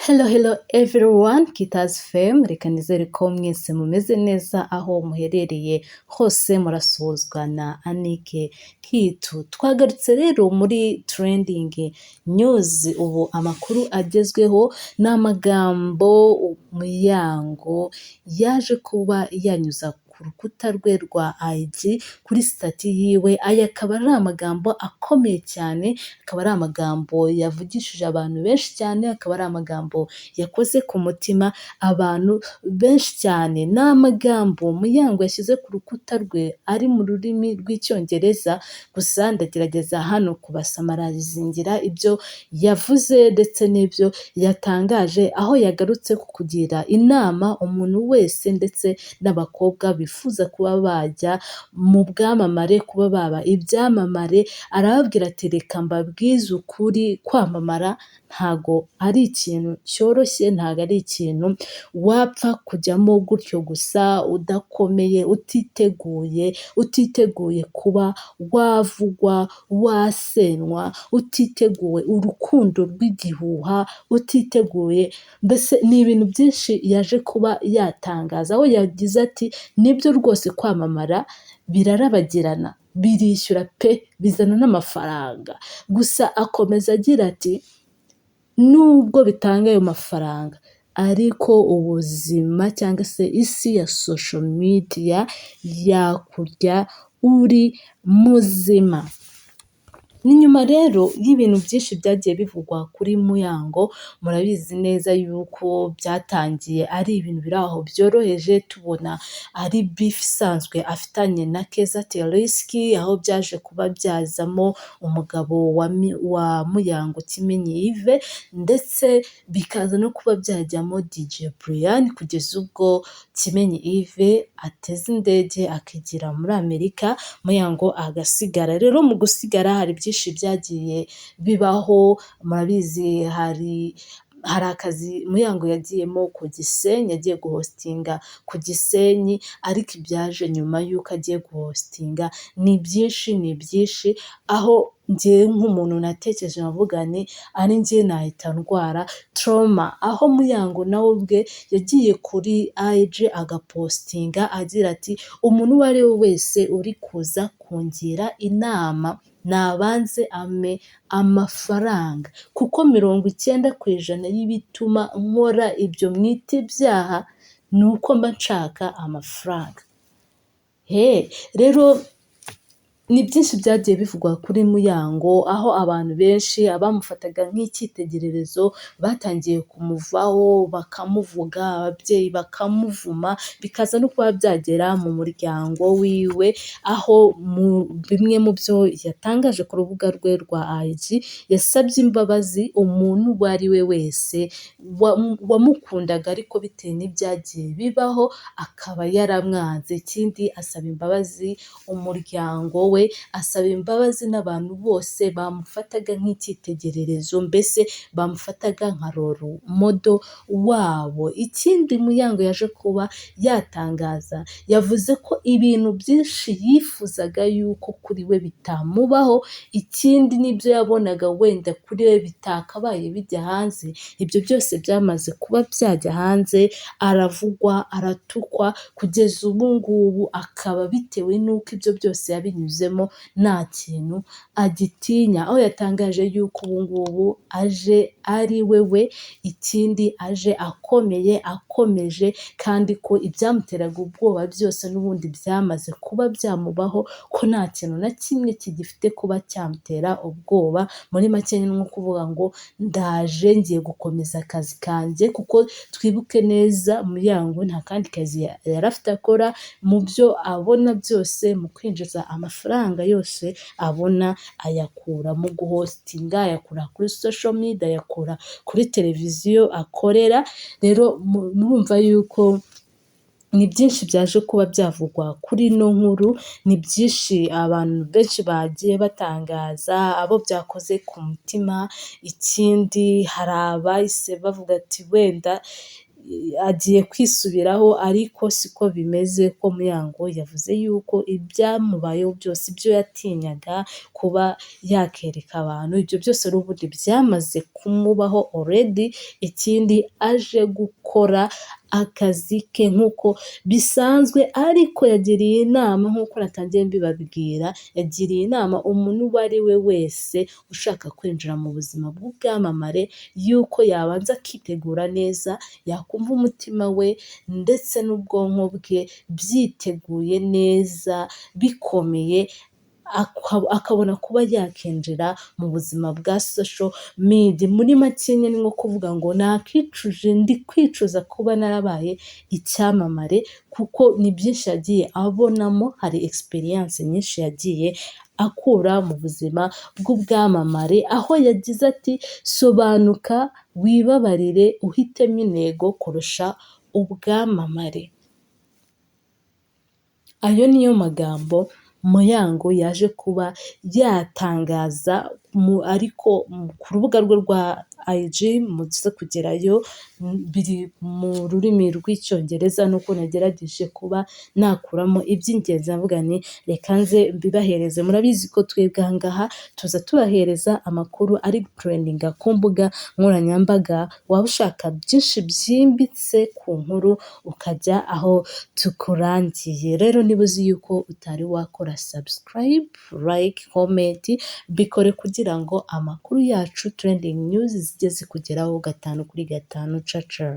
Hello, hello everyone, Kitazi Fame, reka nizere ko mwese mumeze neza aho muherereye hose, murasuhuzwa na Anike Kitu. Twagarutse rero muri trending news, ubu amakuru agezweho ni amagambo Muyango yaje kuba yanyuza ku rukuta rwe rwa IG kuri status yiwe. Aya akaba ari amagambo akomeye cyane, akaba ari amagambo yavugishije abantu benshi cyane, akaba ari amagambo yakoze ku mutima abantu benshi cyane. Ni amagambo Muyango yashyize ku rukuta rwe ari mu rurimi rw'Icyongereza, gusa ndagerageza hano kubasamarizingira ibyo yavuze ndetse n'ibyo yatangaje, aho yagarutse ku kugira inama umuntu wese ndetse n'abakobwa bifuza kuba bajya mu bwamamare, kuba baba ibyamamare. Arababwira ati: "Reka mbabwize ukuri, kwamamara ntago ari ikintu cyoroshye, ntago ari ikintu wapfa kujyamo gutyo gusa udakomeye, utiteguye, utiteguye kuba wavugwa, wasenwa, utiteguye urukundo rw'igihuha, utiteguye." Mbese ni ibintu byinshi yaje kuba yatangaza, aho yagize ati: "Nibyo rwose, kwamamara birarabagirana, birishyura pe, bizana n'amafaranga." Gusa akomeza agira ati: "Nubwo bitanga ayo mafaranga, ariko ubuzima cyangwa se isi ya social media yakurya uri muzima." Ni nyuma rero y'ibintu byinshi byagiye bivugwa kuri Muyango. Murabizi neza yuko byatangiye ari ibintu biri aho byoroheje, tubona ari beef isanzwe afitanye na Keza Terisky, aho byaje kuba byazamo umugabo wa Muyango, Kimenyi Yves, ndetse bikaza no kuba byajyamo DJ Brian, kugeza ubwo Kimenyi Yves ateze indege akigira muri Amerika, Muyango agasigara. Rero mu gusigara hari byinshi byagiye bibaho. Murabizi, hari akazi Muyango yagiyemo ku Gisenyi, yagiye guhostinga ku Gisenyi, ariko ibyaje nyuma y'uko agiye guhostinga ni byinshi, ni byinshi, aho njyewe nk'umuntu natekereje nkavuga nti ari njye nahita ndwara trauma. Aho Muyango nawe ubwe yagiye kuri IG agapostinga agira ati: "Umuntu uwo ari we wese uri kuza kungira inama nabanze ampe amafaranga, kuko 90% y'ibituma nkora ibyo mwita ibyaha ni uko mba nshaka amafaranga." Rero ni byinshi byagiye bivugwa kuri Muyango, aho abantu benshi abamufataga nk'icyitegererezo batangiye kumuvaho, bakamuvuga, ababyeyi bakamuvuma, bikaza no kuba byagera mu muryango wiwe, aho mu bimwe mu byo yatangaje ku rubuga rwe rwa IG yasabye imbabazi umuntu uwo ari we wese wamukundaga, ariko bitewe n'ibyagiye bibaho akaba yaramwanze. Ikindi, asaba imbabazi umuryango we, asaba imbabazi n'abantu bose bamufataga nk'icyitegererezo, mbese bamufataga nka role model wabo. Ikindi Muyango yaje kuba yatangaza, yavuze ko ibintu byinshi yifuzaga yuko kuri we bitamubaho, ikindi n'ibyo yabonaga wenda kuri we bitakabaye bijya hanze, ibyo byose byamaze kuba byajya hanze, aravugwa, aratukwa, kugeza ubu ngubu akaba bitewe n'uko ibyo byose yabinyuzemo nta kintu agitinya, aho yatangaje yuko ubu ngubu aje ari we we, ikindi aje akomeye, akomeje, kandi ko ibyamuteraga ubwoba byose n'ubundi byamaze kuba byamubaho, ko nta kintu na kimwe kigifite kuba cyamutera ubwoba. Muri make ni nko kuvuga ngo ndaje, ngiye gukomeza akazi kanjye, kuko twibuke neza, Muyango nta kandi kazi yari afite akora. Mu byo abona byose, mu kwinjiza amafaranga yose abona, ayakura mu guhostinga, ayakura kuri social media, ayakura kuri televiziyo akorera. Rero murumva yuko ni byinshi byaje kuba byavugwa kuri ino nkuru, ni byinshi abantu benshi bagiye batangaza, abo byakoze ku mutima. Ikindi, hari abahise bavuga ati wenda agiye kwisubiraho, ariko siko bimeze, ko Muyango yavuze yuko ibyamubayeho byose, ibyo yatinyaga kuba yakereka abantu, ibyo byose n'ubundi byamaze kumubaho already. Ikindi, aje gukora akazi ke nk'uko bisanzwe, ariko yagiriye inama, nk'uko natangiye mbibabwira, yagiriye inama umuntu uwo ari we wese ushaka kwinjira mu buzima bw'ubwamamare yuko yabanza akitegura neza, yakumva umutima we ndetse n'ubwonko bwe byiteguye neza bikomeye, akabona kuba yakinjira mu buzima bwa social media. Muri make ni nko kuvuga ngo nakicuje, ndi kwicuza kuba narabaye icyamamare, kuko ni byinshi yagiye abonamo, hari experience nyinshi yagiye akura mu buzima bw'ubwamamare, aho yagize ati: "Sobanuka, wibabarire, uhitemo intego kurusha ubwamamare." Ayo niyo magambo Muyango yaje kuba yatangaza, ariko ku rubuga rwe rwa IG muze kugerayo, biri mu rurimi rw'Icyongereza, nuko nagerageje kuba nakuramo iby'ingenzi, avuga nti reka nze mbibahereze. Murabizi ko twebwe aha ngaha tuza tubahereza amakuru ari gutrendinga ku mbuga nkoranyambaga. Waba ushaka byinshi byimbitse ku nkuru, ukajya aho tukurangiye. Rero niba uzi yuko utari wakora subscribe, like, comment, bikore kugira ngo amakuru yacu, trending news, zijye zikugeraho gatanu kuri gatanu. Caca.